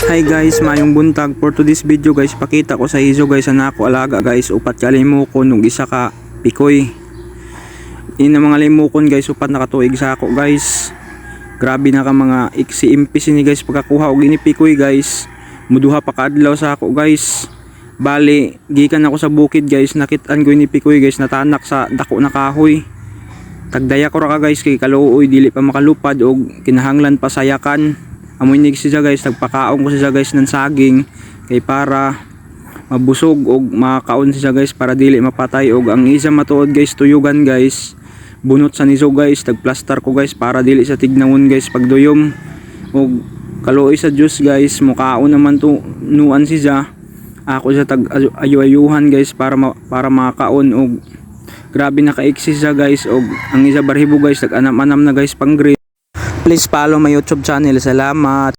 Hi guys, maayong buntag. For today's video guys, pakita ko sa inyo guys ang ako alaga guys, upat ka limukon ug isa ka pikoy. Ini mga limukon guys, upat na katuig sa ako guys. Grabe na ka mga iksi impis ini guys pagkakuha og ini pikoy guys. Muduha pa kaadlaw sa ako guys. Bali, gikan ako sa bukid guys, nakitaan ko ini pikoy guys, natanak sa dako na kahoy. Tagdaya ko ra ka guys kay kaluoy, dili pa makalupad og kinahanglan pa sayakan. Amoy ni siya guys, nagpakaon ko siya guys ng saging kay para mabusog og makaon siya guys, para dili mapatay. Og ang isa matuod guys, tuyugan guys, bunot sa niso guys, nagplastar ko guys para dili sa tignawon guys pagduyom. Og kaluoy sa Diyos guys, mukaon naman to nuan siya. Ako siya tag ayu-ayuhan guys para makaon og grabe na kaiksi siya guys. Og ang isa barhibo guys, nag-anam-anam na guys pang grade. Please follow my YouTube channel. Salamat.